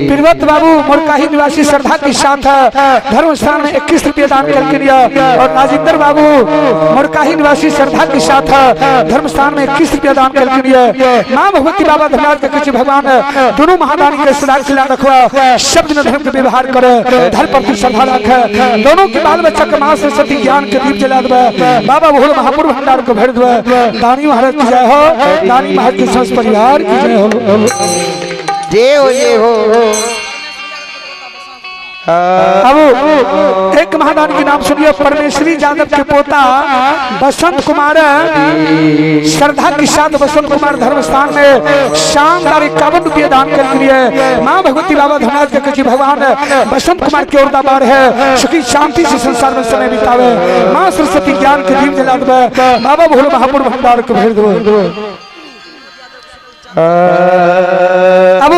पर्वत बाबू मोरकाही निवासी श्रद्धा के साथ धर्म स्थान में 21 रुपये दान करके लिया और राजेंद्र बाबू मोरकाही निवासी श्रद्धा के साथ धर्म स्थान में 21 रुपया दान करके लिया। माँ भगवती बाबा धनराज के किसी भगवान दोनों महादानी के सदा खिला रखवा, शब्द में धर्म के व्यवहार करे, धर्म प्रति श्रद्धा रखे, दोनों के बाल बच्चा के माँ सरस्वती ज्ञान के दीप जला देवे, बाबा भोले महापुर भंडार को भर देवे। दानी महाराज की जय हो, दानी महाराज के समस्त परिवार की जय हो। जय हो, जय हो। अब एक महादान के नाम सुनिए, परमेश्वरी यादव के पोता बसंत कुमार श्रद्धा के साथ बसंत कुमार धर्मस्थान में शानदार 51 रुपये दान कर लिए। माँ भगवती बाबा धनराज के कची भगवान बसंत कुमार की ओर दरबार है, सुखी शांति से संसार में समय बितावे, माँ सरस्वती ज्ञान के दीप जला देवे, बाबा भोले महापुर भंडार के भेज देवे। अब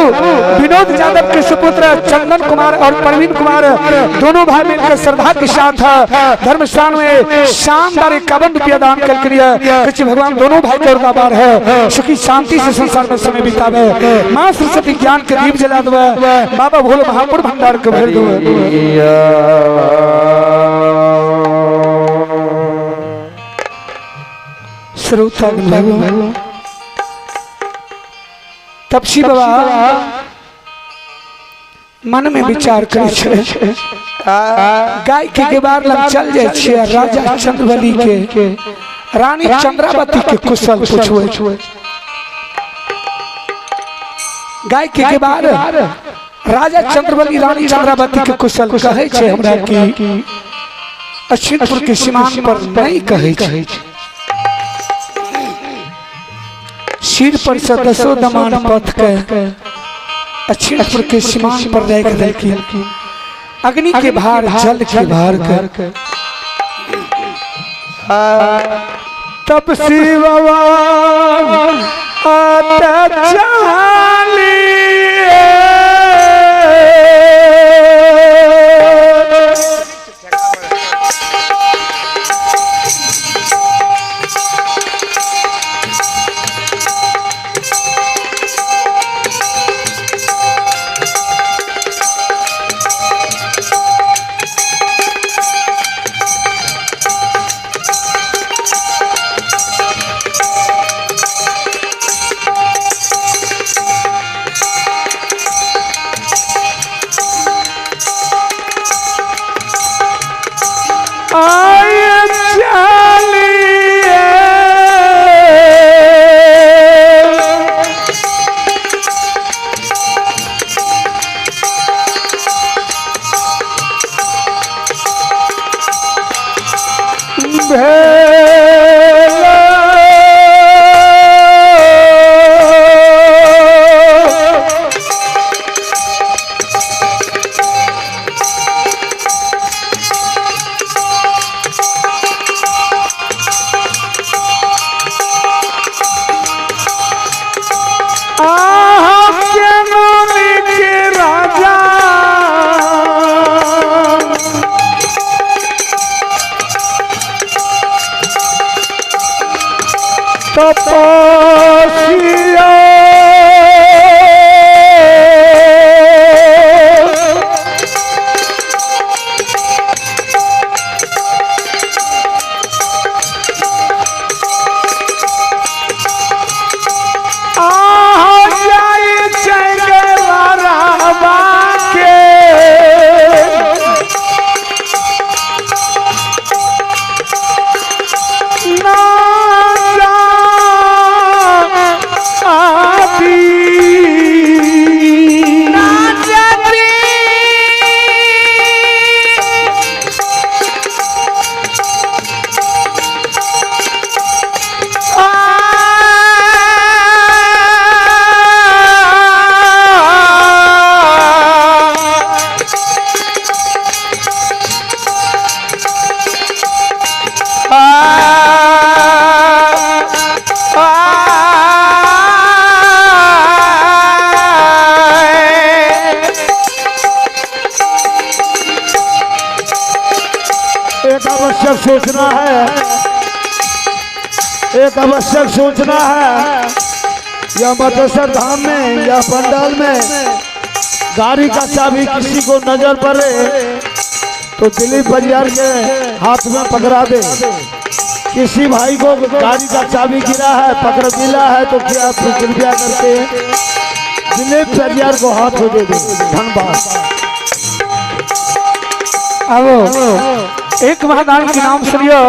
विनोद यादव के सुपुत्र चंदन कुमार और प्रवीण कुमार दोनों भाई मिलकर श्रद्धा के साथ धर्मस्थान में शानदार 51 रुपया दान करके लिए। किसी भगवान दोनों भाई के दरबार है, सुखी शांति से संसार में समय बितावे, माँ सरस्वती ज्ञान के दीप जला देवे, बाबा भोले महापुर भंडार के भर देवे। श्रोता तपसी बाबा मन में विचार करे छे, गाय के गेबार लग चल जाए छे, राजा चंद्रबली के रानी चंद्रावती के कुशल पूछवे। गाय के गेबार राजा चंद्रबली रानी चंद्रावती के कुशल कहे छे हमरा की अश्विनपुर के सीमान पर नहीं कहे छे। सिर पर से दसो दमान पथ के अक्षिणपुर के सीमान पर रख देलखिन, अग्नि के भार जल के भार के। तब शिववा आता चाली आए चलिए भेला आहा के नामी के राजा तपस्या आहा जाए चंगवा के ना जा आती एक आवश्यक सूचना है, एक आवश्यक सूचना है, यह मटेश्वर धाम में, यह पंडाल में गाड़ी का चाबी किसी को नजर पड़े तो दिलीप बजियार के हाथ में पकड़ा दे। किसी भाई को गाड़ी का चाबी गिरा है, पकड़ मिला है तो क्या कृपया करके दिलीप बजियार को हाथ में दे दे। धन्यवाद। अब एक महादान के नाम सुनियो,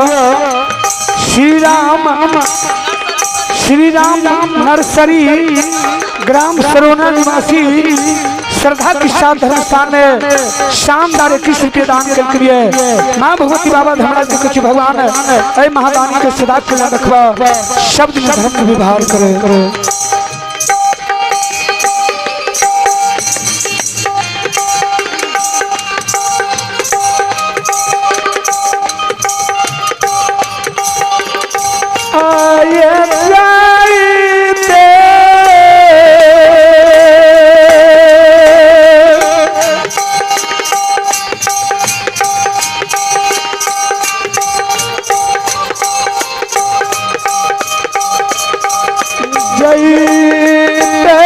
श्री राम, श्री राम नर्सरी ग्राम सरोना निवासी श्रद्धा के साथ धर्मस्थान में शानदार 21 रुपये दान करके लिए माँ भगवती बाबा धर्मराज के कुछ भगवान ऐ महादानी के सदा कल्याण रखवा, शब्द में धर्म के व्यवहार करो। आये जाइते जाइते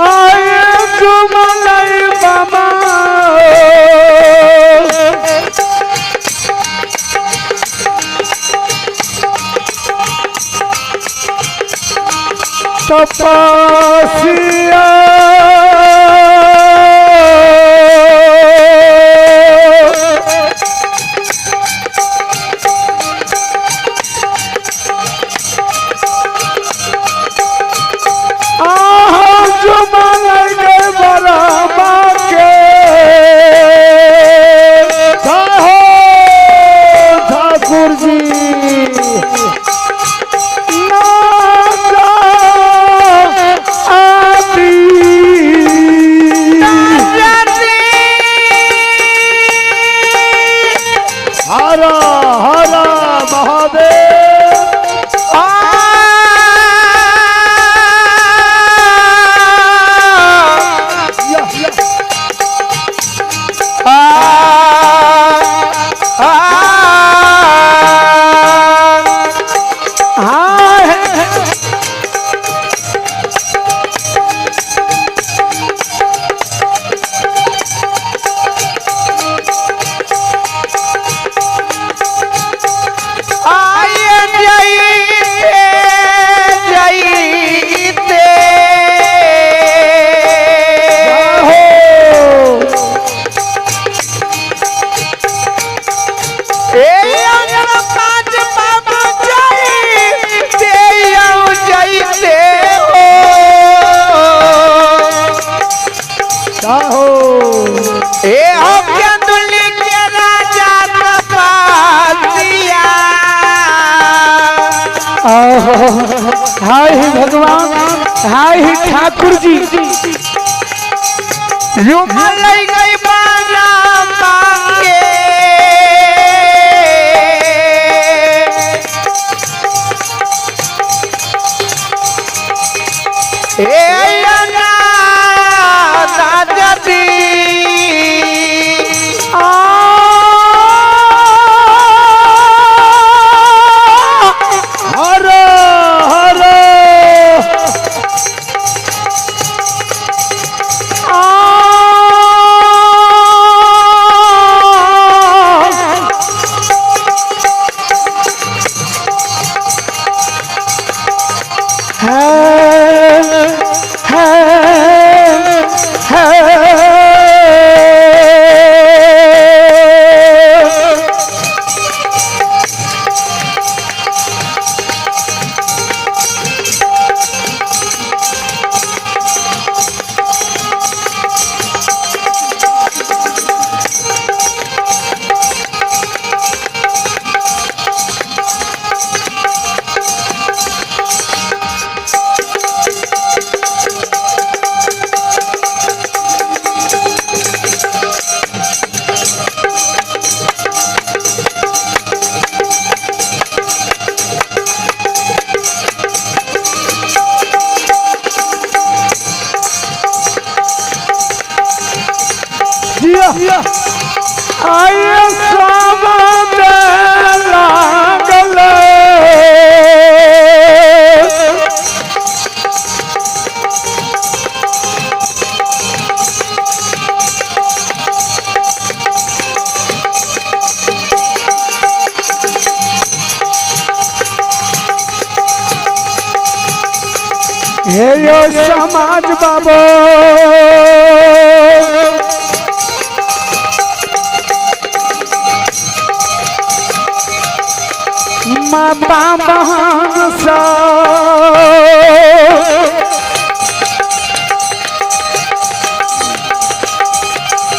आए जुमलई बाबा तपस्या आहो जुमलई के बराबा के जय हो ठाकुर जी। हर हर महादेव। हो जय हो। हाय हे भगवान, हाय हे ठाकुर जी। हर हर आ हे यो समाज बाबा माता बहन सा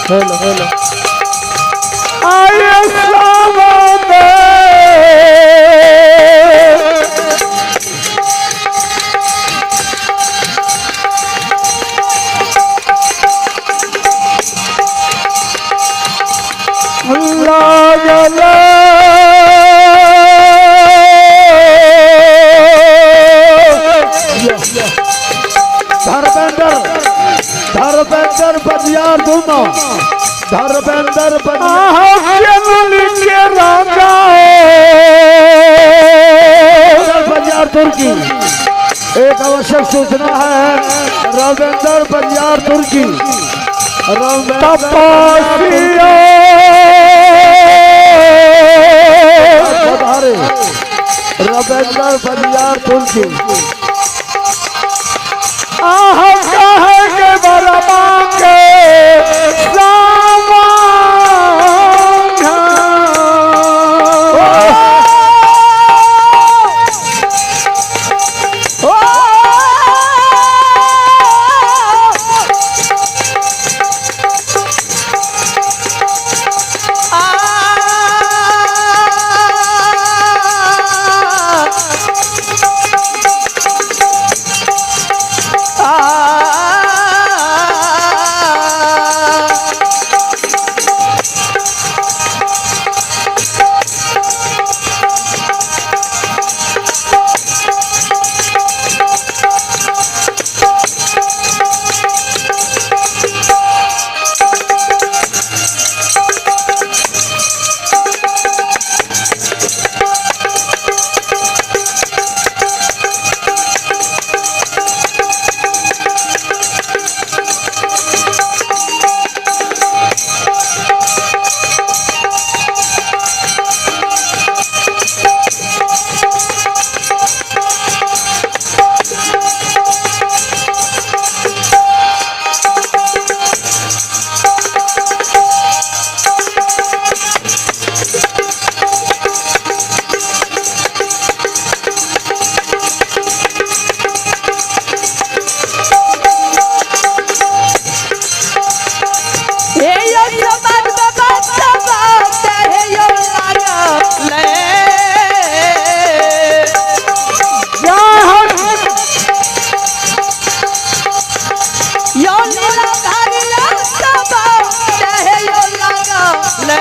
हेलो हेलो आए सावदे लागल धर्मेंद्र धर्मेंद्र बजियार दोनों धर्मेंद्र बजियार के राजा बजियार तुर्की एक आवश्यक सूचना है रविंद्र बजियार तुर्की रविंद्र तपस्या पधारे रविंद्र बजियार तुर्की आह कहे के बरमा के हे यो समाज बाबा बाबा हे यो लागल यो लीला धारी बाबा हे यो लागल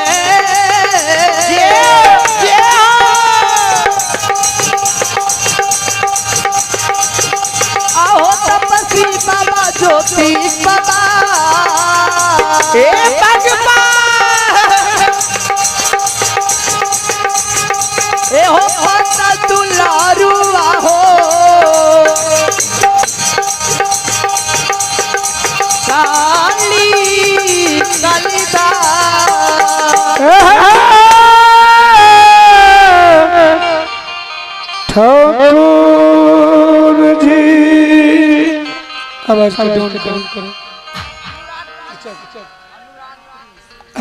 आहो तपस्वी बाबा ज्योति बाबा हे भगवान ए हो माता दुलारू आहो काली कालिदास ठाकुर जी आवाज को डाउन करो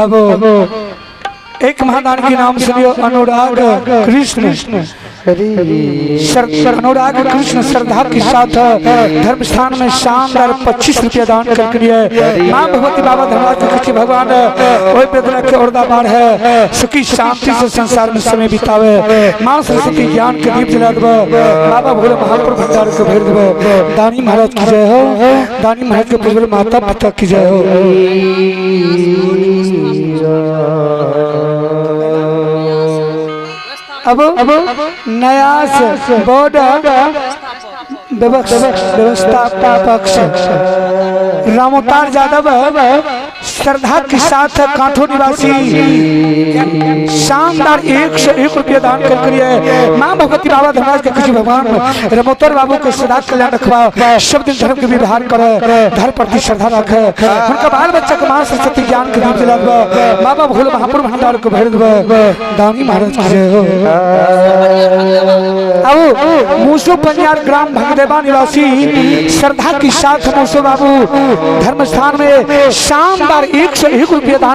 अब एक महादान के नाम सुनियो अनुराग कृष्ण अनुराग कृष्ण श्रद्धा के साथ धर्म स्थान में शानदार 25 रुपया दान करके लिए माँ भगवती बाबा धर्मराज के कृष्ण भगवान ओहि बेदना के औरदा बार है सुखी शांति से संसार में समय बितावे माँ सरस्वती ज्ञान के दीप जला देव बाबा भोले महाप्रभु भंडार के भर देव दानी महाराज की जय हो दानी महाराज के प्रज्वल माता पिता की जय हो। अब नयास बोर्ड व्यवस्थापक रामोतार यादव श्रद्धा के साथ कांठो निवासी शानदार 101 रुपया दान कर करिए। माँ भगवती बाबा धर्मराज के किसी भगवान रमोत्तर बाबू के सदा कल्याण रखवा, सब दिन धर्म के व्यवहार करे, धर्म प्रति श्रद्धा रखे, उनका बाल बच्चा के मां सरस्वती ज्ञान के दीप जला बाबा भोले महापुर भंडार को भर देबे। दानी महाराज की जय हो। आओ मूसो पंजार ग्राम भगदेवा निवासी श्रद्धा के साथ मूसो बाबू धर्म स्थान में शानदार 101 रुपया दान।